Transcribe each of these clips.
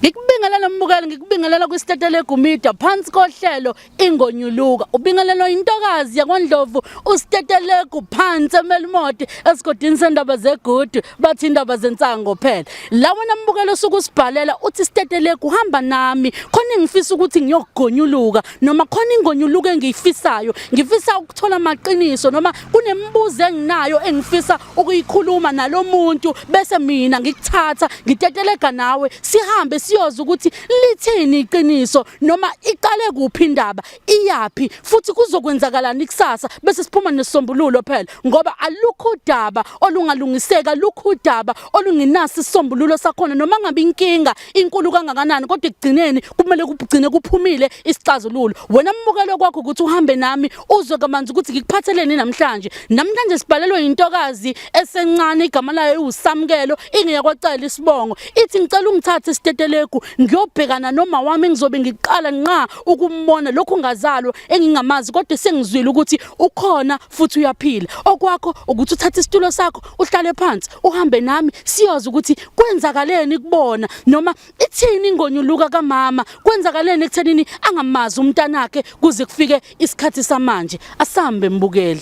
Ngikubingelela mbukeli, ngikubingelela kwisitetelegu media phansi kohlelo ingonyuluka. Ubingelelwa intokazi yakwaNdlovu usitetelegu phansi eMelmoti esigodini sendaba zegudu bathi indaba zensango phela. La wena mbukeli osuke usibhalela uthi sitetelegu hamba nami khona engifisa ukuthi ngiyokugonyuluka noma khona ingonyuluka engiyifisayo ngifisa ukuthola amaqiniso noma kunemibuzo enginayo engifisa ukuyikhuluma nalomuntu bese mina ngikuthatha ngitetelega nawe sihambe siyoza ukuthi lithini iqiniso noma iqale kuphi indaba iyaphi futhi kuzokwenzakalani kusasa bese siphuma nesisombululo phela ngoba alukho udaba olungalungiseka alukho udaba olungenaso isisombululo sakhona noma ngabe inkinga inkulu kangakanani kodwa ekugcineni kumele kugcine kuphumile isixazululo wena mbukelo kwakho ukuthi uhambe nami uzwe kamanzi ukuthi ngikuphatheleni namhlanje namhlanje sibhalelwe intokazi esencane igama layo iwusamkelo ingeyakwacela isibongo ithi ngicela ungithathe isitetelegu ngiyobhekana noma wami engizobe ngiqala nqa ukumbona lokhu ngazalwa engingamazi kodwa sengizwile ukuthi ukhona futhi uyaphila okwakho ukuthi uthathe isitulo sakho uhlale phansi uhambe nami siyoza ukuthi kwenzakaleni kubona noma ithini ingonyuluka kamama kwenzakaleni ekuthenini angamazi umntanakhe kuze kufike isikhathi samanje asambe mbukeli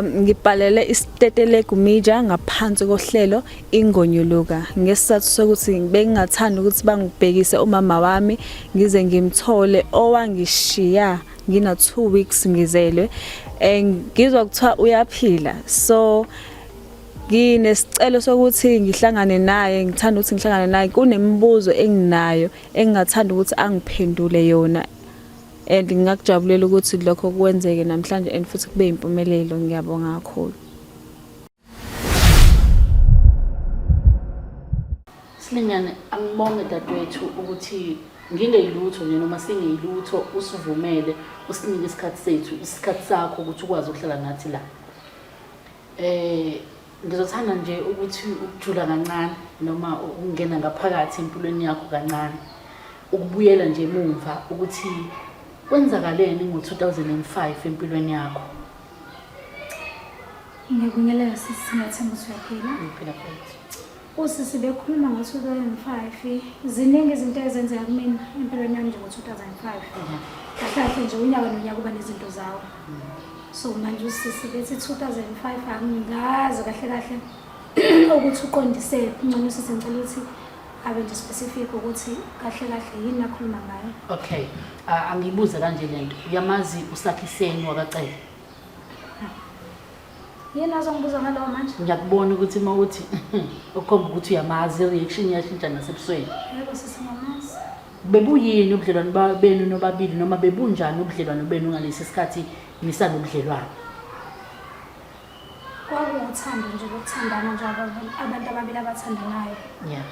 Ngibhalele isitetelegu media ngaphansi kohlelo ingonyuluka ngesizathu sokuthi bengingathanda ukuthi bangibhekise umama wami ngize ngimthole owangishiya ngina 2 weeks ngizelwe eh ngizwa kuthiwa uyaphila so nginesicelo sokuthi ngihlangane naye ngithanda ukuthi ngihlangane naye kunemibuzo enginayo engingathanda ukuthi angiphendule yona and ngingakujabulela ukuthi lokho kwenzeke namhlanje and futhi kube impumelelo ngiyabonga kakhulu. Silingane angibonge dadewethu ukuthi ngingeyilutho nje noma singeyilutho usivumele usinike isikhathi sethu isikhathi sakho ukuthi ukwazi ukuhlala nathi la. Eh ngizothanda nje ukuthi ukujula kancane noma ukungena ngaphakathi empilweni yakho kancane ukubuyela nje emumva ukuthi kwenzakaleni ngo-2005 empilweni yakho. Ngiyabingelela sisi, ngiyathemba ukuthi uyaphila. Ngiphila futhi. Usisi bekhuluma ngo-2005 ziningi izinto ezenzeka kumina empilweni yami nje ngo-2005 kahle kahle nje unyaka nonyaka uba nezinto zawo so manje usisi bethi 2005 angingazi kahle kahle ukuthi uqondise ngcono usisi ngicela ukuthi abe nje specific ukuthi kahle kahle yini akhuluma ngayo. Okay, angiyibuze kanje lento uyamazi usakhiseni wakacele? Yini azongibuza ngalowo manje? Ngiyakubona ukuthi uma uthi ukhomba ukuthi uyamazi i-reaction iyashintsha nasebusweni. Yebo sisi ngiyamazi. Bebuyini ubudlelwano benu nobabili noma bebunjani ubudlelwano benu ngalesi sikhathi nisanobudlelwano? Kwakuwuthando nje lokuthandana nje abantu ababili abathandanayo. Yeah.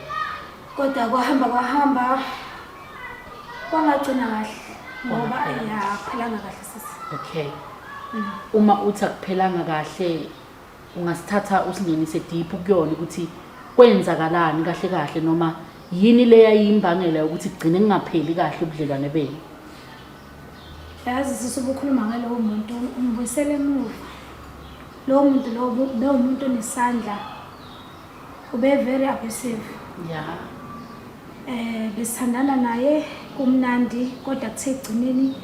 Kodwa kwahamba kwahamba kwangagcina kahle ngoba ya akuphelanga kahle sisi. Okay. Uma uthi akuphelanga kahle ungasithatha usingenise deep kuyona ukuthi kwenzakalani kahle kahle noma yini le yayimbangela yokuthi kugcine kungapheli kahle ubudlelwane benu. Yazi sisi ubukhuluma ngalowo muntu ungibuyisela emuva. Lowo muntu lowo bewumuntu onesandla ube very abusive. Yeah. Eh besithandana naye kumnandi kodwa kuthe ekugcineni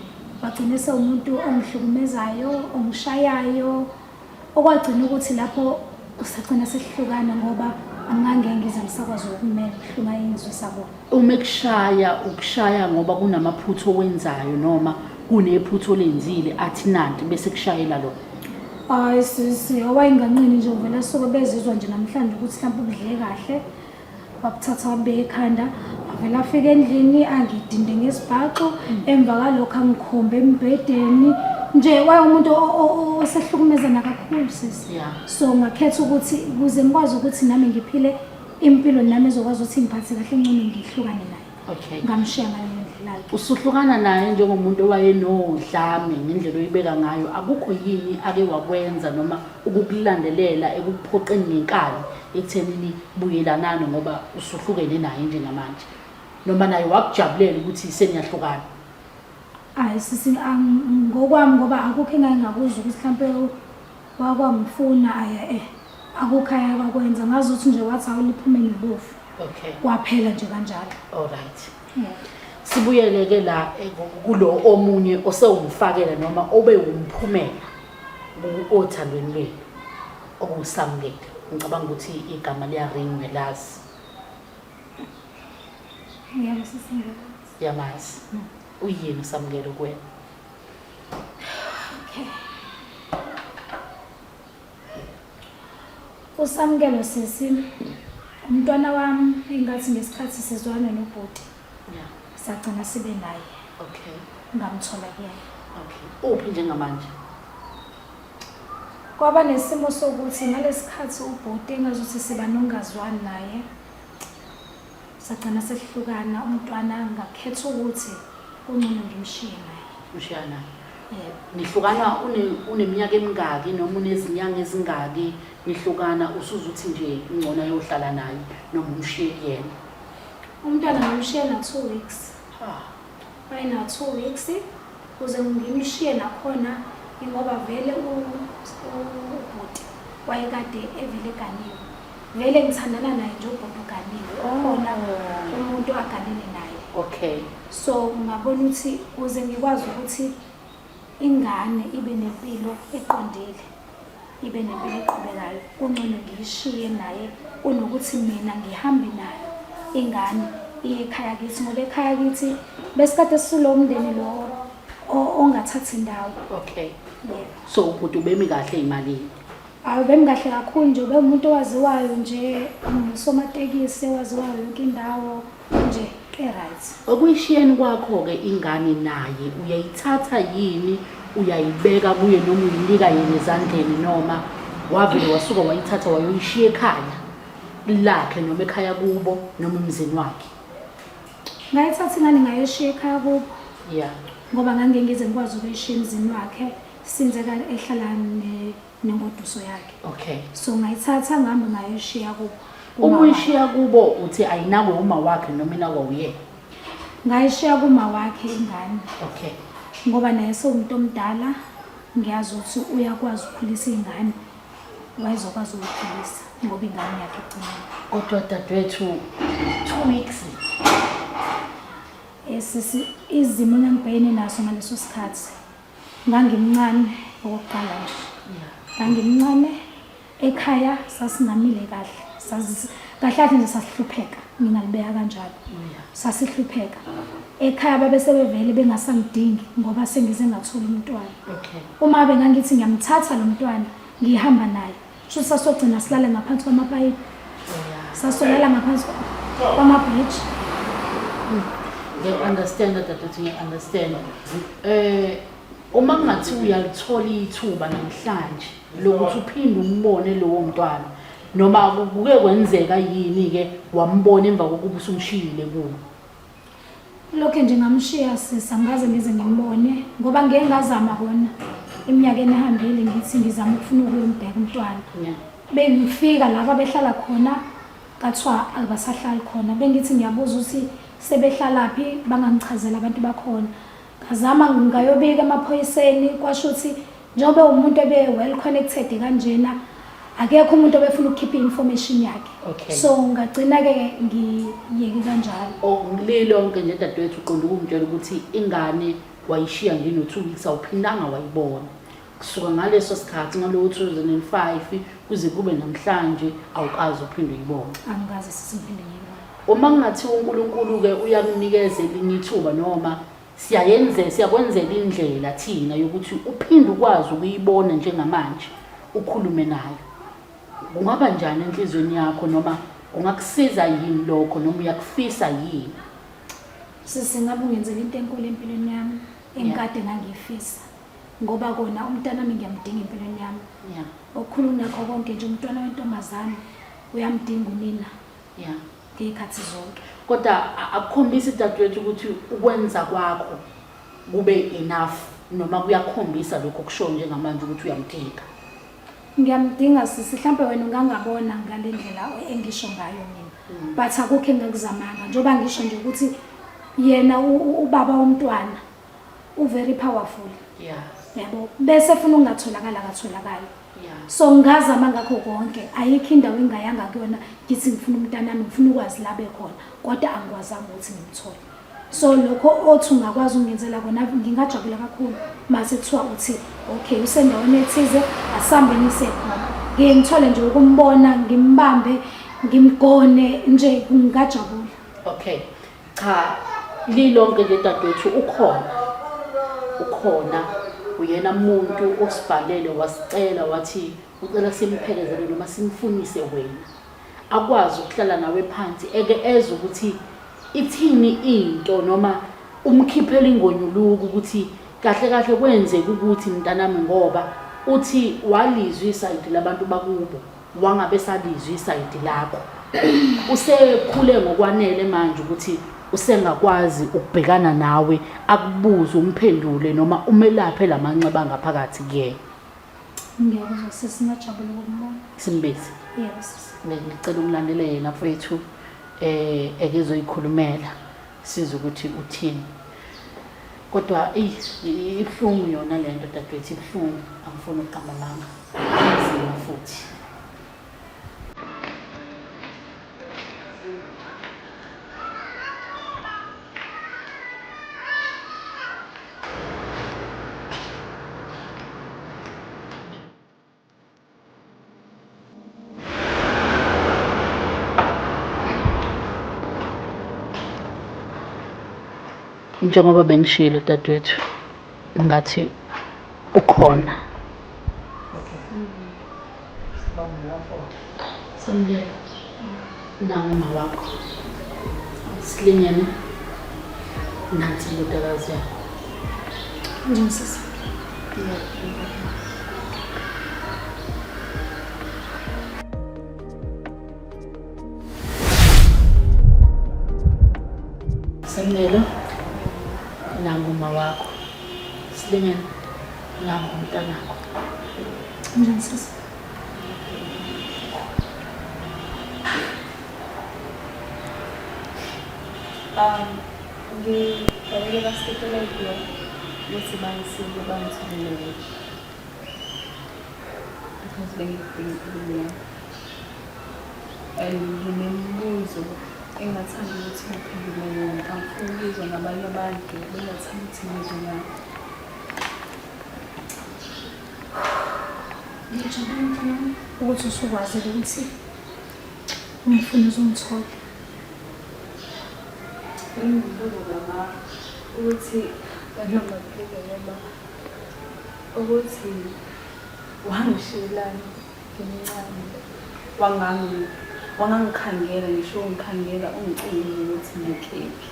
wagcina sewumuntu ongihlukumezayo, ongishayayo okwagcina ukuthi lapho usagcina sesihlukana ngoba angangeke ngize ngisakwazi ukumela ubuhlungu ayengizwisa bona. Uma ekushaya ukushaya ngoba kunamaphutha owenzayo noma kunephutha olenzile athi nanti bese kushayela lo. Hayi sisi, owayenganqini nje uvele asuke bezizwa nje namhlanje ukuthi mhlawumbe ubudle kahle wakuthatha wabeka ekhanda avele afike endlini angidinde ngesibhaxu emva kalokho angikhombe embhedeni nje waye umuntu osehlukumezana kakhulu sisi. So ngakhetha ukuthi ukuze ngikwazi ukuthi nami ngiphile impilo nami ezokwazi ukuthi ngiphathe kahle ngcono ngihlukane naye. Okay. Ngamshiya ngaleyo ndlela-ke. Usuhlukana naye njengomuntu owayenodlame ngendlela oyibeka ngayo akukho yini ake wakwenza noma ukukulandelela ekukuphoqeni ngenkani ekuthenini buyelanani ngoba usuhlukene naye njengamanje noma naye wakujabulela ukuthi seniyahlukana? Hayi sisi ngokwami ngoba akukho engake ngakuzwa ukuthi mhlampe wakwangifuna aya eh. Akukho ayakakwenza ngazuthi nje wathi awuliphume nebovu. Okay. Kwaphela nje kanjalo. All right. Yeah. Sibuyele ke la kulo omunye osewumfakela noma obe wumphumela othandweni lwenu okuwuSamukelo. Ngicabanga ukuthi igama liyaring uyalazi. Yebo sisi ngiyakwazi. Uyamazi. Uyini uSamukelo kuwena? Okay. Usamukelo sisi umntwana wami engathi ngesikhathi sizwana nobhuti Yeah. sagcina sibe naye Okay. ngamthola kuyena. Okay. Uphi njengamanje? Kwaba nesimo sokuthi ngalesikhathi ubhuti engazuthi siba nongazwani naye sagcina sehlukana umntwana ngakhetha ukuthi kungcono ngimshiye naye. Ushiya naye. Yebo. Nihlukana uneminyaka emingaki noma unezinyanga ezingaki nihlukana usuzuthi nje ngcono ayohlala naye noma umshiye kuyena? Umntwana ngamshiya na 2 weeks. Ha. Wayena 2 weeks kuze ngimshiye nakhona ingoba vele ubhuti wayekade evele eganiwe. Vele ngithandana naye nje ubhuti uganiwe. Ukhona umuntu aganene naye. Okay. So ngabona ukuthi kuze ngikwazi ukuthi ingane ibe nempilo eqondile, ibe nempilo eqhubekayo, kungcono ngiyishiye naye kunokuthi mina ngihambe nayo ingane iye ekhaya kithi ngoba ekhaya kithi besikade sisulo mndeni lo ongathathi ndawo. Okay. Yebo. So ubhuti ubemi kahle emalini? Awu bemi kahle kakhulu nje, ube umuntu owaziwayo nje, usomatekisi owaziwayo yonke indawo nje, e-right. Okuyishiyeni kwakho-ke ingane naye uyayithatha yini uyayibeka kuye noma uyinika yena ezandleni noma wavele wasuka wayithatha wayoyishiya ekhaya lakhe noma ekhaya kubo noma emzini wakhe? Ngayithatha ingane ngayoshiya ekhaya kubo. Yeah. Ngoba ngangeke ngize ngikwazi ukuyishiya emzini wakhe since ehlala nengoduso yakhe. Okay. So ngayithatha ngihamba ngayoshiya kubo. Uma uyishiya kubo uthi ayinakwe uma wakhe noma inakwa uyena? Ngayishiya kuma wakhe ingane. Okay. Ngoba naye sewumuntu omdala, ngiyazi ukuthi uyakwazi ukukhulisa ingane. Wayezokwazi ukuyikhulisa ngoba ingane yakhe igcinile. Kodwa dadewethu 2 weeks. Sisi izimo engangibhekene naso ngaleso sikhathi. Ngangimncane okokuqala nje. Ngangimncane ekhaya sasingamile kahle. Sazi kahle kahle nje sasihlupheka, ngingalibeka kanjalo. Sasihlupheka. Ekhaya babe sebevele bengasangidingi ngoba sengize ngathola umntwana. Okay. Uma bengangithi ngiyamthatha lo mntwana ngihamba naye. Shuthi sasogcina silale ngaphansi kwamapayipi. Sasolala ngaphansi kwama-bridge. Ngiya-understand dadewethu, ngiya-understand. Uma kungathiwa uyalithola ithuba namhlanje lokuthi uphinde umbone lowo mntwana noma kuke kwenzeka yini-ke wambona emva kokuba usumshiyile kubo? Lokho nje ngamshiya sisi, angikaze ngize ngimbone ngoba ngike ngazama kona eminyakeni ehambile ngithi ngizama ukufuna ukuyombheka umntwana. Bengifika lapha behlala khona kathiwa abasahlali khona. Bengithi ngiyabuza ukuthi sebehlalaphi bangangichazela abantu bakhona. Ngazama ngayobika emaphoyiseni kwasho ukuthi njengoba umuntu ebe well connected kanjena akekho umuntu obefuna ukukhipha i-information yakhe. Okay. So ngagcina-ke ngiyeke kanjalo. Lilonke nje dadewethu uqonda ukungitshela ukuthi ingane wayishiya nje no-2 weeks awuphindanga wayibona. Kusuka ngaleso sikhathi ngalowo 2005 kuze kube namhlanje awukaze uphinde uyibone. Angikaze sisi ngiphinde ngiyibone. Uma kungathiwa uNkulunkulu-ke uyakunikeza elinye ithuba noma siyakwenzela indlela thina yokuthi uphinde ukwazi ukuyibona njengamanje ukhulume nayo, kungaba njani enhliziyweni yakho noma kungakusiza yini lokho noma uyakufisa yini? Sisi ngabe ungenzela into enkulu empilweni yami engikade ngangiyifisa ngoba kona umntanami ngiyamdinga empilweni yami. Okukhulu nakho konke nje umntwana wentombazane uyamdinga unina. Ngey'khathi zonke. Kodwa akukhombisi dadewethu ukuthi ukwenza kwakho kube enough noma kuyakhombisa lokho okushoyo njengamanje ukuthi uyamdinga? Ngiyamdinga sisi, mhlampe wena ungangabona ngale ndlela engisho ngayo mina. But akukho engakuzamanga njengoba ngisho nje ukuthi yena ubaba womntwana u very powerful. Yabo, bese efuna ukungatholakala akatholakali. So ngazama ngakho konke, ayikho indawo engingayanga kuyona ngithi ngifuna umntanami, ngifuna ukwazi la bekhona, kodwa angikwazanga ukuthi ngimthole. So lokho othi ungakwazi ukungenzela kona ngingajabula kakhulu mase kuthiwa uthi okay usendaweni ethize asambe nise khona. Ngike ngithole nje ukumbona ngimbambe ngimgone nje ngingajabula. Okay. Cha lilonke nje dadewethu ukhona. Ukhona uyena muntu osibhalele wasicela wathi ucela simphekezele noma simfunise wena. Akwazi ukuhlala nawe phansi eke ezwe ukuthi ithini into noma umkhiphela ingonyuluka ukuthi kahle kahle kwenzeka ukuthi mntanami ngoba uthi walizwa isayidi labantu bakubo wangabe salizwa isayidi lakho usekhule ngokwanele manje ukuthi usengakwazi ukubhekana nawe akubuze umphendule noma umelaphe lamanxeba ngaphakathi kuyena. Ngiyakuzwa sisi, ngajabula ukumbona. Simbizi. Yebo sisi. Ngicela ungilandele yena mfethu eh ekezoyikhulumela sizwe ukuthi uthini. Kodwa eyi ibuhlungu yona lento dadewethu ibuhlungu angifuni ukuqamba amanga. Inzima futhi. Njengoba bengishilo dadewethu ngathi ukhona. Samukela. Nangu uma wakho. Silingene. Nansi indodakazi yakho. Njani sisi? Samukelo. Nangu uma wakho. Silingene. Nangu umntanakho. Njani sisi? Ngibhalele baStetelegu ukuthi bangisize bangitholele wena. Because bengidinga impilo yami. And nginemibuzo engingathanda ukuthi ngiphendule yona. Angifuni ukuyizwa ngabanye abantu, bengingathanda ukuthi ngizwe ngawe. Ngiyajabula mntanami ukuthi usukwazile ukuthi ungifune uzongithola. Bengibuza mama ukuthi kanti noma ukuthi wangishiyelani ngimncane wangangi wangangikhangela ngisho ungikhangela ungicinge ukuthi ngikephi.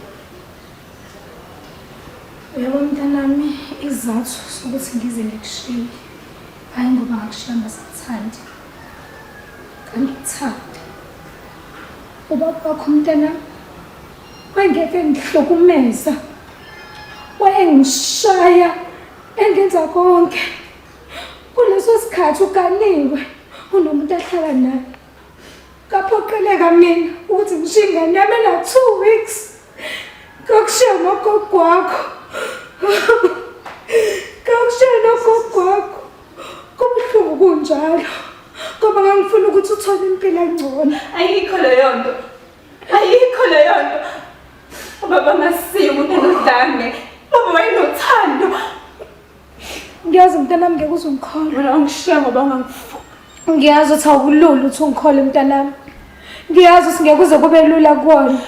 Uyabo mntanami, isizathu sokuthi ngize ngikushiye, hhayi ngoba ngakushiya ngingasakuthandi. Ngangikuthanda. Ubaba wakho mntanami wayengeke engihlukumeza, wayengishaya, engenza konke. Kuleso sikhathi uganiwe, unomuntu ahlala naye. Ngaphoqeleka mina ukuthi ngishiye ingane yami ena-2 weeks. Ngakushiya nogogo wakho. Ngakushiya nogogo wakho. Kubuhlungu kunjalo. Ngoba ngangifuna ukuthi uthole impilo engcono. Ayikho leyo nto. Ayikho leyo nto. Ubaba ngasiye umuntu enodlame. Baba wayenothando. Ngiyazi mntanami ngeke uze ungikholwe. Wena ungishiya ngoba ungangifuni. Ngiyazi ukuthi awukulula ukuthi ungikholwe mntanami. Ngiyazi ukuthi ngeke kuze kube lula kuwona.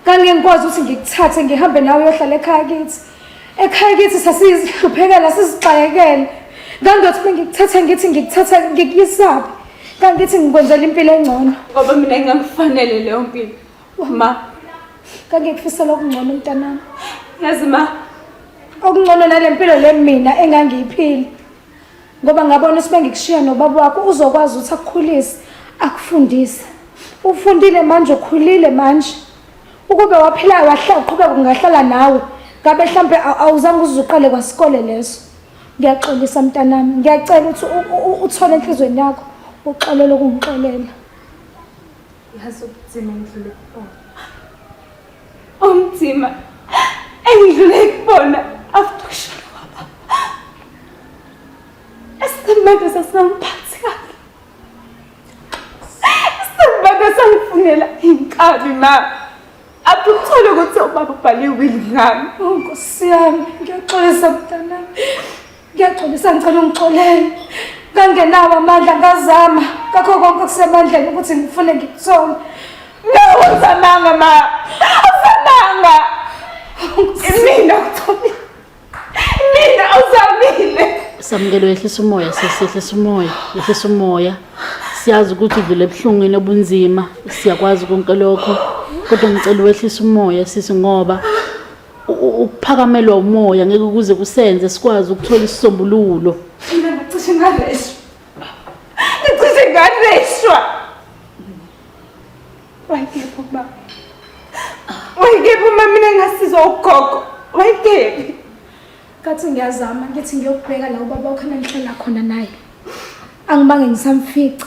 Ngangeke ngikwazi ukuthi ngikuthathe ngihambe nawe uyohlala ekhaya kithi. Ekhaya kithi sasizihluphekela sizixakekele. Ngangiyothi bengikuthatha ngithi ngikuthatha ngikuyisaphi. Ngangithi ngikwenzela impilo engcono. Ngoba mina ngingakufanele leyo mpilo. Ma. Ngangikufisela okungcono mntanami. Yazi ma. Okungcono nale mpilo le mina engangiyiphila. Ngoba ngabona ukuthi bengikushiya nobaba wakho uzokwazi ukuthi akukhulise, akufundise. Ufundile manje ukhulile manje. Ukube waphila wahlala uqhubeka ungahlala nawe. Ngabe mhlambe awuzange uze uqale kwasikole leso. Ngiyaxolisa mntanami. Ngiyacela ukuthi uthole enhlizweni yakho uxolele ukungixolela. Yazi ubunzima engidlule kubona. Ubunzima engidlule kubona after ukushona kwababa. Esimanje sasingamphathi kahle. kabi ma. After ukuthola ukuthi ubaba ubhale iwili ngami. Oh Nkosi yami, ngiyaxolisa mntanami. Ngiyaxolisa ngicela ungixolele. Ngangenawo amandla ngazama ngakho konke okusemandleni ukuthi ngifune ngikuthole. No, awuzamanga ma. Awuzamanga. Mina ukutholile. Mina awuzamile. Samukelo yehlisa umoya sisi, yehlisa umoya, yehlisa umoya. Siyazi ukuthi udlule ebuhlungwini obunzima, siyakwazi konke lokho. Kodwa ngicela uwehlise umoya sisi ngoba ukuphakamelwa umoya ngeke kuze kusenze sikwazi ukuthola isisombululo. Mina ngacishe ngareshwa. Ngicishe ngareshwa. Wayekephi ubaba? Wayekephi uma mina ngasizwa ugogo? Wayekephi? Kathi ngiyazama ngithi ngiyokubheka la ubaba wakho enanihlala khona naye. Angibange ngisamfica.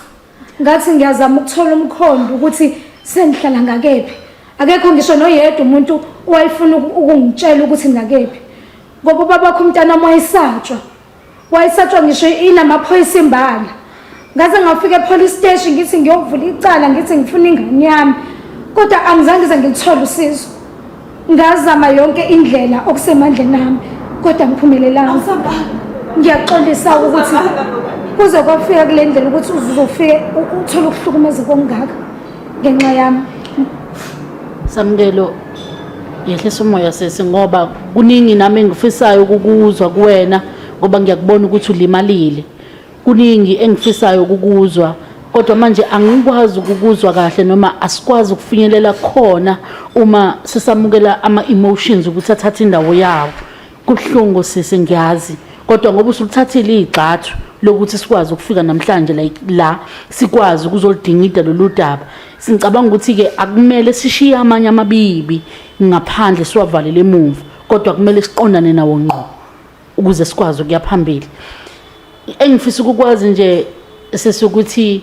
Ngathi ngiyazama ukuthola umkhondo ukuthi sengihlala ngakephi. Akekho ngisho noyedwa umuntu owayefuna ukungitshela ukuthi ngakephi. Ngoba ubaba wakho umntanami wayesatshwa. Wayesatshwa ngisho inamaphoyisa imbala. Ngaze ngafika epolice station ngithi ngiyovula icala ngithi ngifuna ingane yami. Kodwa angizange ngize ngilithole usizo. Ngazama yonke indlela okusemandleni ami kodwa ngiphumelelanga. Ngiyaxolisa ukuthi kuze kwafika kule ndlela ukuthi uzofike uthole ukuhlukumezeka okungaka ngenxa yami. Samukelo yehlisa umoya sesi ngoba kuningi nami engifisayo ukukuzwa kuwena ngoba ngiyakubona ukuthi ulimalile. Kuningi engifisayo ukukuzwa kodwa manje angikwazi ukukuzwa kahle noma asikwazi ukufinyelela khona uma sisamukela ama-emotions ukuthi athathe indawo yawo. Kubuhlungu sisi ngiyazi kodwa ngoba usulithathile igxathu lokuthi sikwazi ukufika namhlanje like la sikwazi ukuzolidingida lolu daba singicabanga ukuthi-ke akumele sishiye amanye amabibi ngaphandle siwavalele emuva kodwa kumele siqondane nawo ngqo ukuze sikwazi ukuya phambili engifisa ukukwazi nje sesikuthi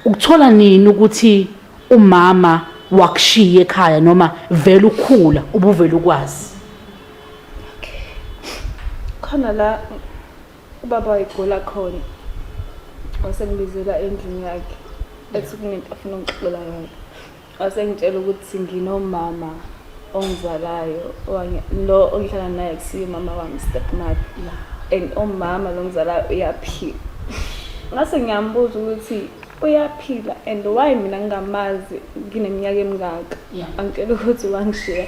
ukuthola nini ukuthi umama wakushiya ekhaya noma vele ukhula ubuvele ukwazi Okay. Khona la ubaba wayegula khona. Wasengibizela endlini yakhe. Ethi kunento afuna ungixoxela yona. Wasengitshela ukuthi nginomama ongizalayo lo ongihlala naye kusiyo umama wami step mother. And umama lo ngizalayo uyaphila. Ngase ngiyambuza ukuthi uyaphila and why mina ngingamazi ngineminyaka emingaka. Angitshela ukuthi wangishiya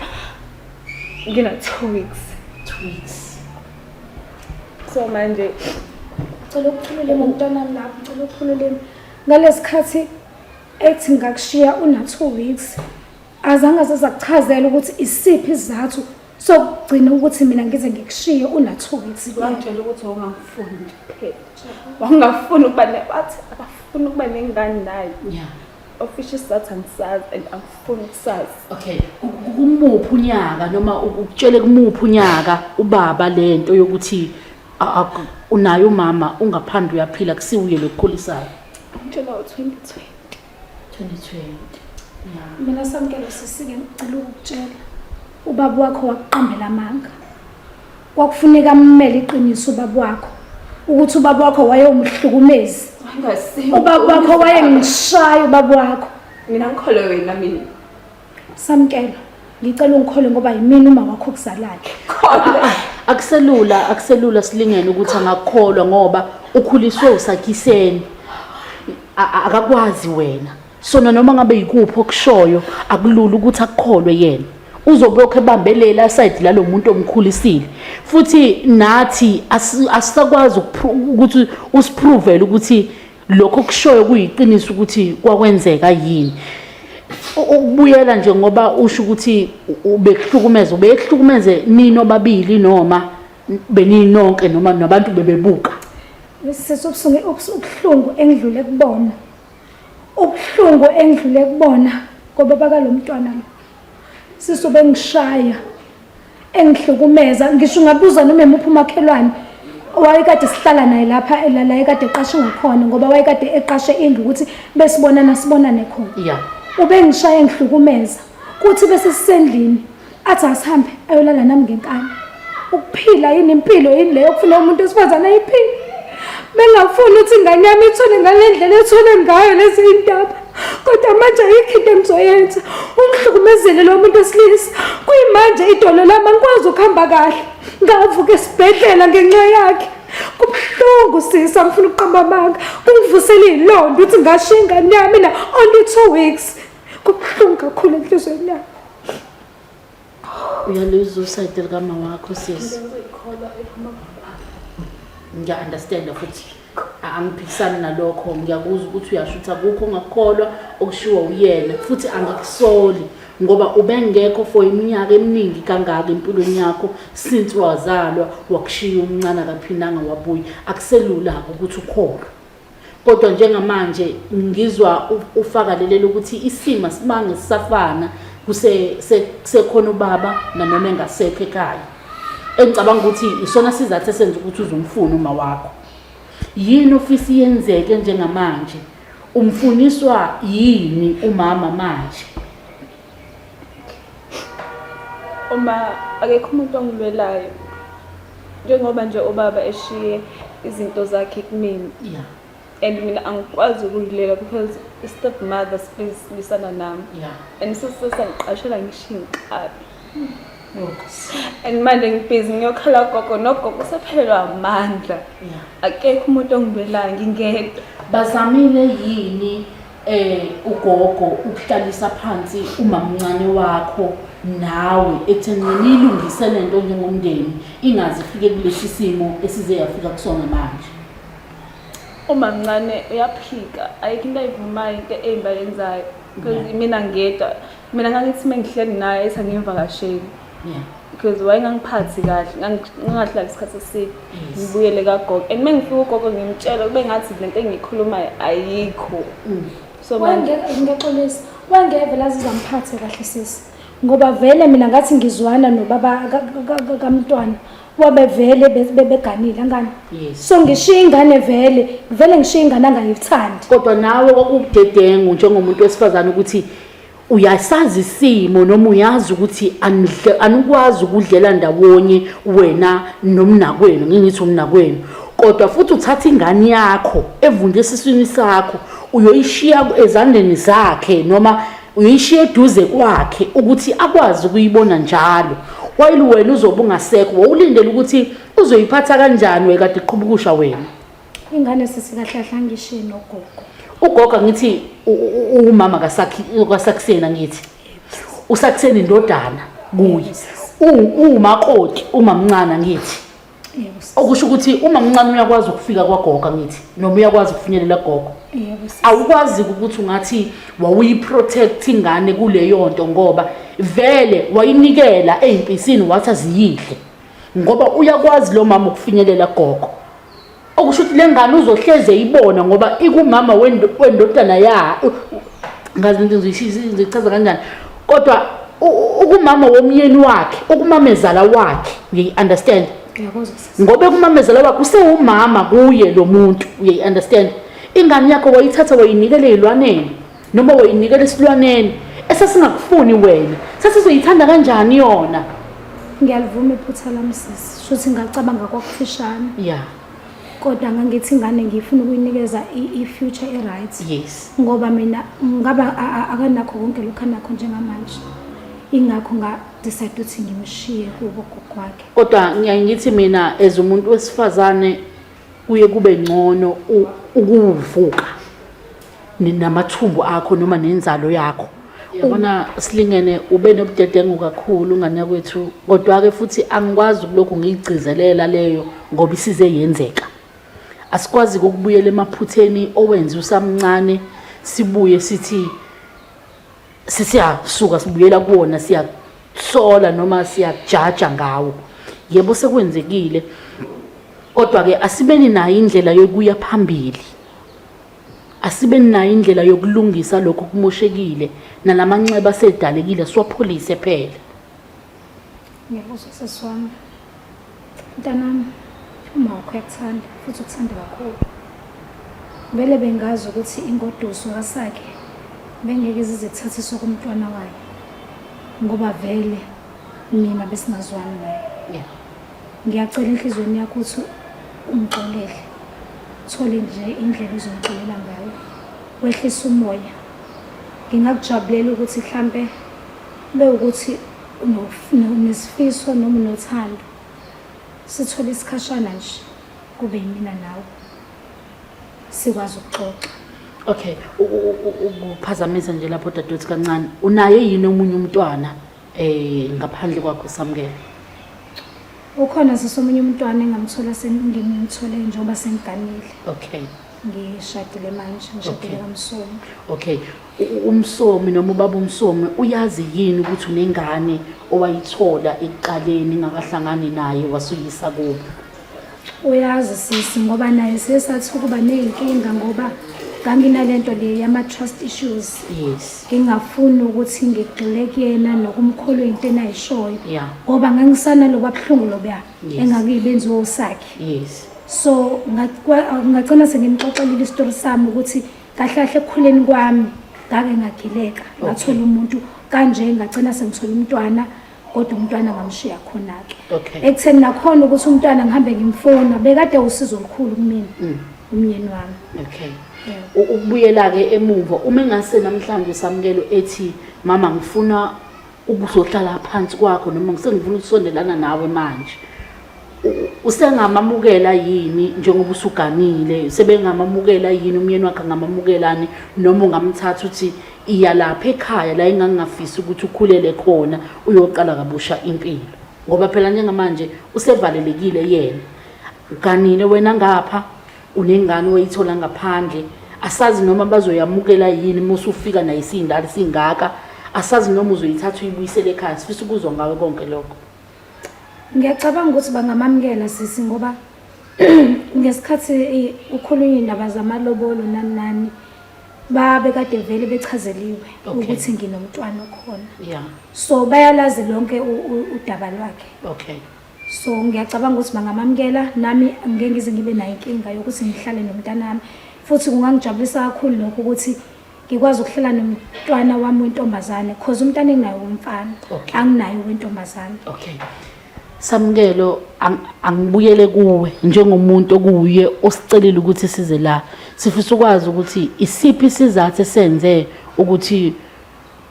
ngina 2 weeks. 2 weeks. So manje cela ukukhululema umntanami lapho, cela ukukhululema. Ngalesikhathi ethi ngakushiya una 2 weeks azange azakuchazela ukuthi isiphi isizathu sokugcina ukuthi mina ngize ngikushiye una 2 weeks. Wangitshela ukuthi wawungangifuni nje kuphela. Wawungafuni ukuba ne wathi akafuni ukuba nengane naye. Yeah. Official isizathu angisazi and angifuni ukusazi. Okay, kumuphi unyaka noma ukutshele kumuphi unyaka ubaba lento yokuthi unaye umama ungaphandle uyaphila kusiwuye lokukhulisayo? Ngitshela u-2020. 2020. Yeah. Mina Samkelo sisi-ke ngicela ukukutshela ubaba wakho wakuqambela amanga. Kwakufuneka ammele iqiniso ubaba wakho ukuthi ubaba wakho wayewumhlukumezi. Ubaba wakho wayengishaya ubaba wakho. Mina ngikholwe wena mina. Samkelo, ngicela ungikholwe ngoba yimina uma wakho okuzalayo. Akuselula, akuselula silingene ukuthi angakukholwa ngoba ukhuliswe usakhiseni. Akakwazi wena. Sona noma ngabe yikuphi okushoyo akulula ukuthi akukholwe yena. Uzobe lokhu ebambelela side lalo muntu omkhulisile. Futhi nathi asisakwazi ukuthi usiprovele ukuthi lokho okushoyo kuyiqiniso ukuthi kwakwenzeka yini. Ukubuyela nje ngoba usho ukuthi ubekuhlukumeza, ubekuhlukumeze nini obabili noma beninonke noma nabantu bebebuka. Sisi ubuhlungu engidlule kubona. Ubuhlungu engidlule kubona ngoba baka lo mntwana lo. Sisi ubengishaya engihlukumeza ngisho ungabuza noma emuphi umakhelwane owayekade sihlala naye lapha la ekade eqashe ngakhona ngoba wayekade eqashe indlu ukuthi besibonana sibonane khona. Yeah. Ubengishaya engihlukumeza kuthi bese sisendlini athi asihambe ayolala nami ngenkani. Ukuphila yini impilo yini leyo okufuna umuntu wesifazane ayiphile? Bengafuni ukuthi ingane yami ithole ngale ndlela ethole ngayo lezi ndaba. Kodwa manje ayikho into engizoyenza. Ungihlukumezele lo muntu wesilisa. Kuyimanje idolo lami angikwazi ukuhamba kahle. Ngavuka esibhedlela ngenxa yakhe. Kubuhlungu sisi, angifuni ukuqamba amanga. Kungivusela iy'londa ukuthi ngashiya ingane yami na only 2 weeks. Kubuhlungu kakhulu enhliziyweni yami. Uyalizwa usayidi likama wakho sisi. Ngiya-understanda futhi angiphikisani nalokho. Ngiyakuzwa ukuthi uyasho ukuthi akukho ongakukholwa okushiwo uyena, futhi angikusoli ngoba ubengekho for iminyaka eminingi kangaka empilweni yakho since wazalwa, wakushiya umncane, akaphindanga wabuya. Akuselula-ke ukuthi ukholwe, kodwa njengamanje ngizwa ufaka lelelo ukuthi isimo simange sisafana, kusekhona ubaba nanoma engasekho ekhaya. Engicabanga ukuthi isona sizathu esenza ukuthi uzumfuna uma wakho. Yini ofisa iyenzeke njengamanje? Umfuniswa yini umama manje? Uma akekho umuntu ongilwelayo, njengoba nje ubaba eshiye izinto zakhe kumina and mina angikwazi ukuyilela because i-step mother silisana nami and sesangiqashela ngisho iy'nkabi and manje ngibhizi ngiyokhala gogo, nogogo usephelelwa amandla. Akekho umuntu ongilwelayo, ngingedwa. Bazamile yini ugogo ukuhlalisa phansi umamncane wakho nawe ekutheni nilungise lento njengomndeni, ingaze ifike kulesi simo esize yafika kusona manje? Umamncane uyaphika, ayikho into ayivumayo, into embi ayenzayo because mina ngedwa, mina ngangithi uma ngihleli naye ethi angimvakasheli because wayengangiphathi kahle, ngangahlali isikhathi eside, ngibuyele kagogo and uma ngifika ugogo ngimtshela kube ngathi lento engiyikhulumayo ayikho. So manje Ngiyaxolisa, wangevele azizwa mphathe kahle sisi, ngoba vele mina ngathi ngizwana nobaba kamntwana, wabe vele beganile angani. So ngishiya ingane vele, vele ngishiya ingane angayithandi. Kodwa nawe kwakubudedengu njengomuntu wesifazane ukuthi uyasazi isimo noma uyazi ukuthi anikwazi ukudlela ndawonye wena nomnakwenu, ngingithi umnakwenu, kodwa futhi uthatha ingane yakho evunde esiswini sakho uyoyishiya ezandleni zakhe noma uyoyishiya eduze kwakhe ukuthi akwazi ukuyibona njalo, while wena uzobe ungasekho. Wawulindele ukuthi uzoyiphatha kanjani wekade iqhubukusha wena? Ingane sisi kahle kahle angishiye nogogo. Ugogo ngithi umama kasakhi kasakusena, ngithi usakusena indodana kuye, umakoti umamncane ngithi. Yebo sisi. Okusho ukuthi umamncane uyakwazi ukufika kwagogo ngithi, noma uyakwazi ukufinyelela gogo? Yebo sisi. Awukwazi ukuthi ungathi wawuyiprotect ingane kuleyo nto, ngoba vele wayinikela ey'mpisini wathi aziyidle, ngoba uyakwazi lo mama ukufinyelela gogo. Okusho ukuthi le ngane uzohleze ibona ngoba ikumama wendodana ya ngazi into ngizoyichaza kanjani, kodwa ukumama womyeni wakhe, ukumamezala wakhe, uyayi-understand? Ngiyakuzwa sisi. Ngoba ekumamezala wakhe usewumama kuye lo muntu, uyayi-understand? Ingane yakho wayithatha wayinikela ey'lwaneni noma wayinikela esilwaneni esasingakufuni wena, sasizoyithanda kanjani yona? Ngiyalivuma iphutha lami sisi, shuthi ngacabanga kwakufishane. Kodwa ngangithi ingane ngifuna ukuyinikeza i-future e-right. Ngoba mina ngaba akanakho konke lokhu anakho njengamanje, ingakho nga-decide ukuthi ngimshiye kubo gogo wakhe. Kodwa ngiyaye ngithi mina as umuntu wesifazane kuye kube ngcono ukuvuka namathumbu akho noma nenzalo yakho. Yabona silingene, ube nobudedengu kakhulu ngane yakwethu, kodwa-ke futhi angikwazi ukulokhu ngiyigcizelela leyo ngoba isize yenzeka. Asikwazi ukubuyela emaphutheni owenze usamncane, sibuye sithi sisiyasuka sibuyela kuwona, siyasola noma siyajaja ngawo. Yebo, sekwenzekile, kodwa-ke asibeni nayo indlela yokuya phambili, asibe nayo indlela yokulungisa lokho okumoshekile nalamanxeba asedalekile, siwapholise phela. Ngiyakuzwa sisi wami. Mntanami, uma wakho uyakuthanda futhi ukuthanda kakhulu. Vele bengazi ukuthi ingoduso kasakhe bengeke zize kuthathiswe kumntwana wayo, ngoba vele mina besingazwani naye. Ngiyacela enhliziyweni yakho ukuthi ungixolele, thole nje indlela ozongixolela ngayo, wehlise umoya. Ngingakujabulela ukuthi mhlampe bewukuthi unesifiso noma unothando sithole isikhashana nje kube yimina nawe sikwazi ukuxoxa. Okay, ukuphazamisa nje lapho dadewethu kancane. Unaye yini omunye umntwana eh ngaphandle kwakho Samukelo? Ukhona sisi omunye umntwana engamthola sengimthole njengoba sengiganile. Okay. Ngishadile manje, ngishadile Okay. kaMsomi. Okay. UMsomi noma ubaba uMsomi uyazi yini ukuthi unengane owayithola ekuqaleni ingakahlangani naye wasuyisa kubo? Uyazi sisi ngoba naye siye sathi ukuba ney'nkinga ngoba nganginalento le yama-trust issues. Yes. Ngingafuni ukuthi ngigxile kuyena nokumkholwa into enayishoyo. Yeah. Ngoba ngangisanaloba buhlungu lobuya Yes. engakuyibenziwa usakhe. Yes. So ngagcina sengimxoxelile isitori sami ukuthi kahle kahle ekukhuleni kwami ngake ngagileka ngathola umuntu kanje ngagcina sengithola umntwana kodwa umntwana ngamshiya khona-ke. Okay. Ekutheni nakhona ukuthi umntwana ngihambe ngimfuna bekade usizo olukhulu kumina umyeni wami. Okay. Yeah. Ukubuyela-ke emumva uma engase namhlanje Samukelo ethi mama ngifuna ukuzohlala phansi kwakho noma ngisengifuna ukusondelana nawe manje usengamamukela yini njengoba usuganile sebengamamukela yini umyeni wakhe angamamukelani noma ungamthatha uthi iya lapha ekhaya la engangingafisi ukuthi ukhulele khona uyoqala kabusha impilo ngoba phela njengamanje usevalelekile yena uganile wena ngapha unengane oyithola ngaphandle asazi noma bazoyamukela yini uma usufika naye isindala singaka asazi noma uzoyithatha uyibuyisele ekhaya sifisa ukuzwa ngawe konke lokho. Ngiyacabanga ukuthi bangamamukela sisi ngoba ngesikhathi kukhulunywa indaba zamalobolo nani nani babe kade vele bechazeliwe ukuthi nginomntwana okhona. Yeah. So bayalazi lonke udaba lwakhe. Okay. So ngiyacabanga ukuthi bangamamukela nami ngeke ngize ngibe nayo inkinga yokuthi ngihlale nomntanami futhi kungangijabulisa kakhulu lokho ukuthi ngikwazi ukuhlala nomntwana wami wentombazane cause umntana enginayo womfana Okay. anginayo wentombazane. Okay. Samukelo angibuyele kuwe njengomuntu okuye osicelile ukuthi size la. Sifisa ukwazi ukuthi isiphi isizathu esenze ukuthi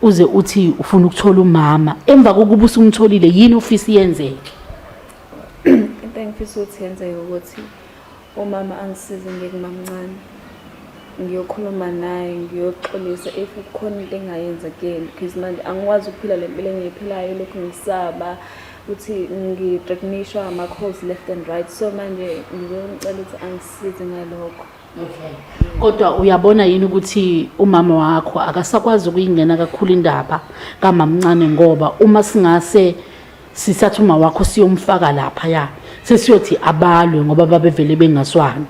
uze uthi ufuna ukuthola umama emva kokuba usumtholile yini ofisa iyenzeke? Into engifisa ukuthi yenzeke ukuthi umama angisize ngiye kumamncane ngiyokhuluma naye ngiyoxolisa if kukhona into engayenza kuyena because manje angikwazi ukuphila le mpilo engiyiphilayo lokhu ngisaba ukuthi ngithreatenishwa ama-calls left and right so manje ngizomcela ukuthi angisize ngalokho. Okay. Kodwa uyabona yini ukuthi umama wakho akasakwazi ukuyingena kakhulu indaba kamamncane ngoba uma singase sisatha uma wakho siyomfaka lapha ya sesiyothi abalwe ngoba babevele bengaswani.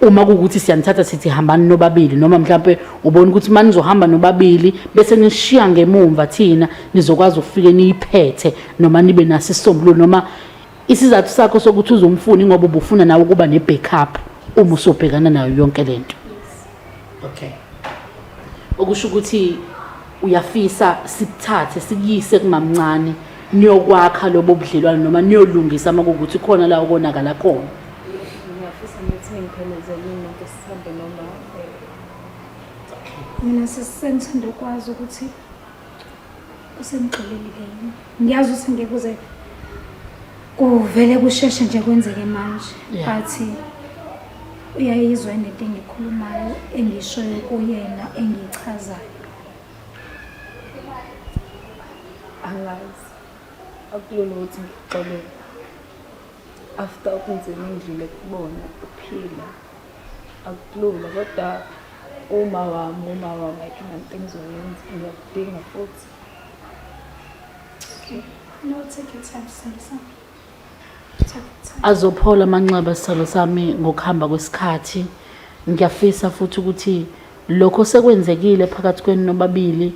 Uma kuwukuthi siyanithatha sithi hambani nobabili noma mhlampe ubona ukuthi uma nizohamba nobabili bese nishiya ngemumva thina nizokwazi ukufike niyiphethe noma nibe naso isisombululo noma Isizathu sakho sokuthi uzomfuna ingoba ubufuna nawe ukuba ne-backup uma usobhekana nayo yonke lento. Okay. Okusho ukuthi uyafisa sikuthathe sikuyise kumamncane niyokwakha lobo budlelwane noma niyolungisa uma kuwukuthi khona la okonakala khona. Ngiyafisa ukuthi ningiphelezele imoto sihambe noma Mina sesengithanda ukwazi ukuthi Usengixolelile yini? Ngiyazi ukuthi ngeke kuze kuvele kusheshe nje kwenzeke manje. But uyayizwa into engikhulumayo engishoyo kuyena engiyichazayo. Angazi. Akulula ukuthi ngikuxolele. After ubunzima engidlule kubona uphila. Akulula kodwa uma wami uma wami ayikho nanto engizoyenza ngiyakudinga futhi. Okay. No, take your time, sithando sami. Take your time. Azophola amanxeba sithando sami ngokuhamba kwesikhathi. Ngiyafisa futhi ukuthi lokho sekwenzekile phakathi kwenu nobabili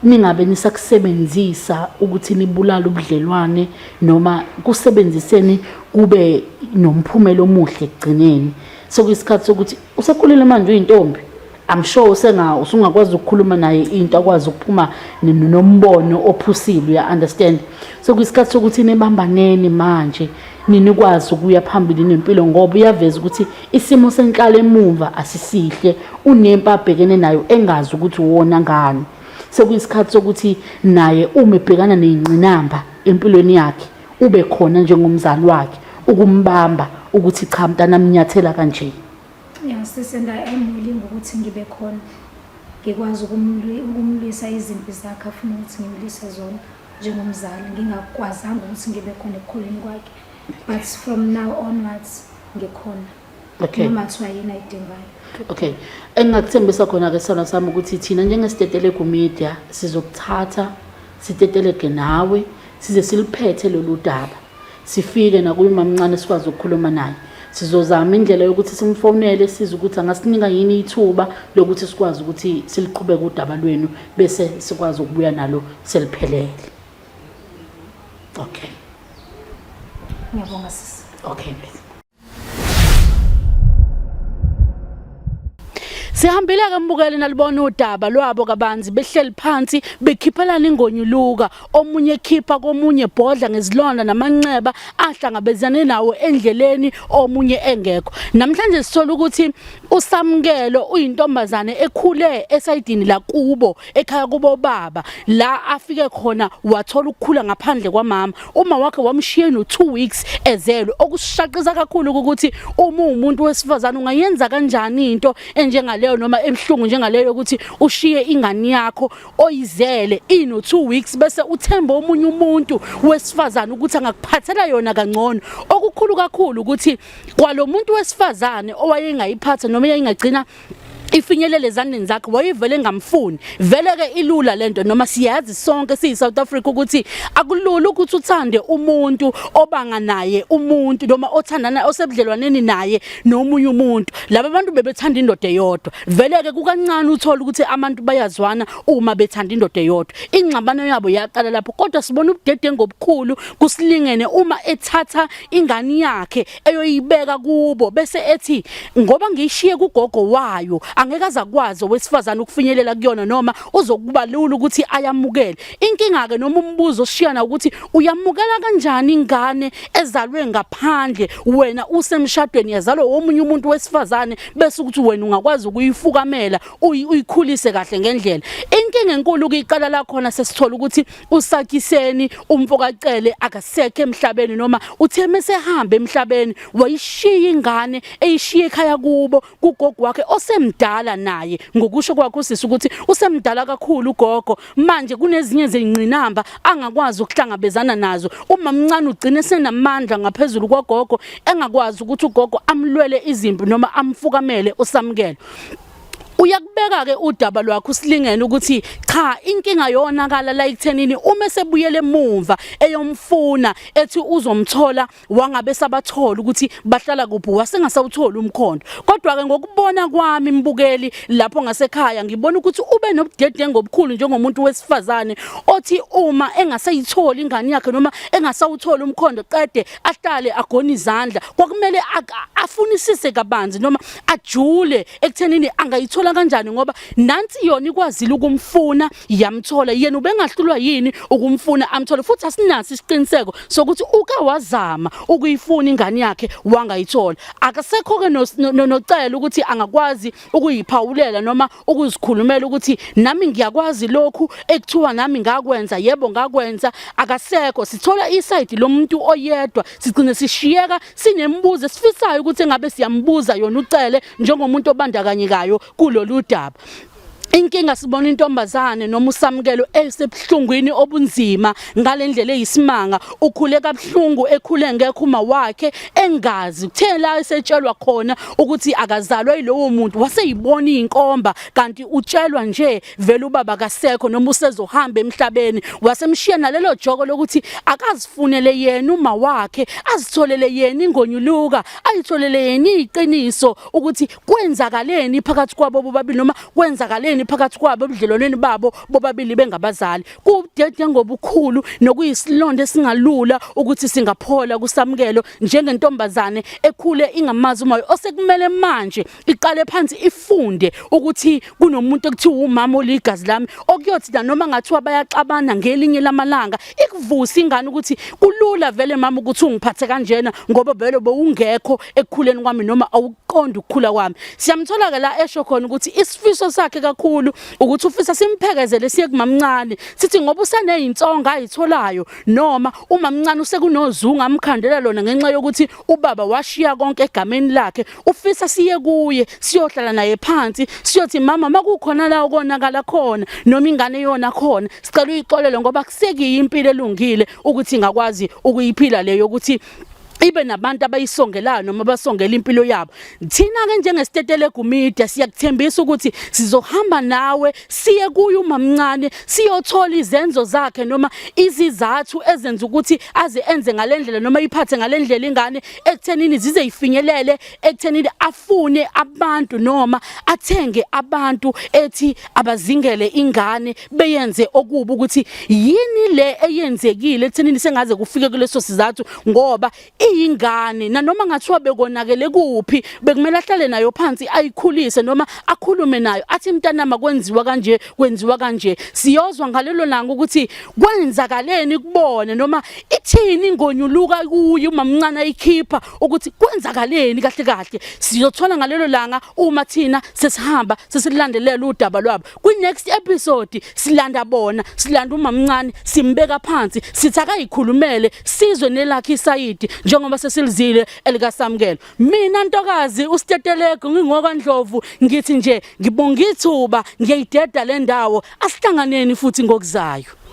ningabe nisakusebenzisa ukuthi nibulale ubudlelwane noma kusebenziseni kube nomphumela omuhle ekugcineni. Sekuyisikhathi sokuthi usekhulile manje uyintombi. I'm sure usenga usungakwazi ukukhuluma naye into akwazi ukuphuma nombono ophusile uya understand. Sekuyisikhathi sokuthi nibambaneni manje Ninikwazi ukuya phambili nempilo ngoba uyaveza ukuthi isimo senhlalo emumva asisihle, unempi abhekene nayo engazi ukuthi wona ngani. Sekuyisikhathi sokuthi naye uma ebhekana nezingqinamba empilweni yakhe ube khona njengomzali wakhe ukumbamba ukuthi cha mntanami nyathela kanje. Yeah, sis, and I am willing ukuthi ngibe khona ngikwazi ukumlwisa izimpi zakhe afuna ukuthi ngimlwise zona njengomzali, ngingakwazanga ukuthi ngibe khona ekukhuleni kwakhe, but from now onwards ngikhona. Okay. Noma kuthiwa yini ayidingayo. Okay. Engingakuthembisa khona ke sona sami ukuthi thina njengeSitetelegu Media sizokuthatha sitetelege nawe size siliphethe lolu daba. Sifike nakuye umamncane sikwazi ukukhuluma naye. Sizozama indlela yokuthi simfonele size ukuthi angasinika yini ithuba lokuthi sikwazi ukuthi siliqhubeke udaba lwenu bese sikwazi ukubuya nalo seliphelele. Okay. Ngiyabonga sisi. Okay. Sihambile-ke mbukeli nalibona udaba lwabo kabanzi behleli phansi bekhiphelana ingonyuluka omunye ekhipha komunye bhodla ngezilonda namanxeba ahlangabezane nawo endleleni omunye engekho. Namhlanje sithola ukuthi uSamkelo uyintombazane ekhule esayidini lakubo ekhaya kubo baba la afike khona wathola ukukhula ngaphandle kwamama. Uma wakhe wamshiye no 2 weeks ezelwe. Okusishaqisa kakhulu ukuthi uma uwumuntu wesifazane ungayenza kanjani into enjengaleyo noma ebuhlungu njengaleyo ukuthi ushiye ingane yakho oyizele ino 2 weeks bese uthemba omunye umuntu wesifazane ukuthi angakuphathela yona kangcono. Okukhulu kakhulu ukuthi kwalomuntu wesifazane owayengayiphatha noma eyayingagcina ifinyelele ezandleni zakhe wayevele engamfuni. Vele ke ilula lento noma siyazi sonke siyi South Africa ukuthi akulula ukuthi uthande umuntu obanga naye umuntu noma othandana osebudlelwaneni naye nomunye umuntu. Laba bantu bebethanda indoda eyodwa. Vele ke kukancane uthola ukuthi abantu bayazwana uma bethanda indoda eyodwa. Ingxabano yabo yaqala lapho, kodwa sibona ubudedengu obukhulu kusilingene uma ethatha ingane yakhe eyoyibeka kubo bese ethi ngoba ngiyishiye kugogo wayo angeke azakwazi owesifazane ukufinyelela kuyona noma uzokuba lula ukuthi ayamukele. Inkinga ke noma umbuzo osishiyana ukuthi uyamukela kanjani ingane ezalwe ngaphandle wena usemshadweni yazalwa omunye umuntu wesifazane bese ukuthi wena ungakwazi ukuyifukamela uyikhulise kahle ngendlela. Inkinga enkulu kuyiqala la khona sesithola ukuthi uSakiseni umfokacele akasekho emhlabeni noma uthe mesehamba emhlabeni wayishiya ingane eyishiya ekhaya kubo kugogo wakhe osemdala naye ngokusho kwakhe usisi ukuthi usemdala kakhulu ugogo manje kunezinye zengqinamba angakwazi ukuhlangabezana nazo. Umamncane ugcine senamandla ngaphezulu kwagogo engakwazi ukuthi ugogo amlwele izimpi noma amfukamele uSamkelo. Uyakubeka-ke udaba lwakhe uSilingene ukuthi cha inkinga yonakala la ekuthenini uma esebuyele emumva eyomfuna ethi uzomthola wangabe sabathola ukuthi bahlala kuphi wasengasawutholi umkhondo. Kodwa-ke ngokubona kwami mbukeli lapho ngasekhaya ngibona ukuthi ube nobudedengu obukhulu njengomuntu wesifazane othi uma engasayitholi ingane yakhe noma engasawutholi umkhondo qede ahlale agone izandla. Kwakumele afunisise kabanzi noma ajule ekuthenini angayithola kanjani ngoba nansi yona ikwazile ukumfuna yamthola, yena ubengahlulwa yini ukumfuna amthole. Futhi asinaso isiqiniseko sokuthi uke wazama ukuyifuna ingane yakhe wangayithola. Akasekho-ke nocela ukuthi angakwazi ukuyiphawulela noma ukuzikhulumela ukuthi nami ngiyakwazi lokhu ekuthiwa nami ngakwenza, yebo ngakwenza. Akasekho, sithola isayidi lomuntu oyedwa sigcine sishiyeka Sinembuzo esifisayo ukuthi engabe siyambuza yona uCele njengomuntu obandakanyekayo kulolu daba. Inkinga sibona intombazane noma uSamkelo esebuhlungwini obunzima ngalendlela eyisimanga, ukhule kabuhlungu ekhule ngekho uma wakhe engazi. Kuthe la esetshelwa khona ukuthi akazalwa yilowo muntu waseyibona inkomba kanti utshelwa nje vele ubaba akasekho noma usezohamba emhlabeni, wasemshiya nalelo joko lokuthi akazifunele yena uma wakhe, azitholele yena ingonyuluka, ayitholele yena iqiniso ukuthi kwenzakaleni phakathi kwabo bobabili noma kwenzakaleni phakathi kwabo ebudlelwaneni babo bobabili bengabazali. Kuwubudedengu obukhulu nokuyisilonda esingalula ukuthi singaphola kuSamukelo njengentombazane ekhule ingamazi umoya osekumele manje iqale phansi ifunde ukuthi kunomuntu ekuthiwa umama oligazi lami okuyothi nanoma ngathiwa bayaxabana ngelinye lamalanga ikuvuse ingane ukuthi kulula vele mama ukuthi ungiphathe kanjena ngoba vele bowungekho ekukhuleni kwami noma awukuqondi ukukhula kwami. Siyamthola ke la esho khona ukuthi isifiso sakhe kakhulu ukuthi ufisa simphekezele siye kumamncane sithi ngoba usenezinsonga ayitholayo noma umamncane usekunozungu amkhandela lona ngenxa yokuthi ubaba washiya konke egameni lakhe ufisa siye kuye siyohlala naye phansi siyothi mama makukhona la okonakala khona noma ingane yona khona sicela uyixolele ngoba kusekiyi impilo elungile ukuthi ingakwazi ukuyiphila leyo ukuthi ibe nabantu abayisongelayo noma abasongela impilo yabo. Thina-ke njengesitetelegu media siyakuthembisa ukuthi sizohamba nawe siye kuye umamncane siyothola izenzo zakhe noma izizathu ezenza ukuthi aze enze ngale ndlela noma iphathe ngale ndlela ingane ekuthenini zize ifinyelele ekuthenini afune abantu noma athenge abantu ethi abazingele ingane beyenze okubi ukuthi yini le eyenzekile ekuthenini sengaze kufike kuleso sizathu ngoba iyingane nanoma ngathiwa bekonakele kuphi bekumele ahlale nayo phansi ayikhulise noma akhulume nayo athi mntanama kwenziwa kanje kwenziwa kanje. Siyozwa ngalelo langa ukuthi kwenzakaleni kubona noma ithini ingonyuluka kuye umamncane ayikhipha ukuthi kwenzakaleni kahle kahle. Siyothola ngalelo langa uma thina sesihamba sesilandelela udaba lwabo. Kwi-next episode silanda bona, silanda umamncane simbeka phansi sithi akayikhulumele sizwe nelakhe isayidi njengoba sesilizile elikaSamukelo. Mina ntokazi uStetelegu ngingokwaNdlovu ngithi nje ngibonga ithuba ngiyayideda le ndawo asihlanganeni futhi ngokuzayo.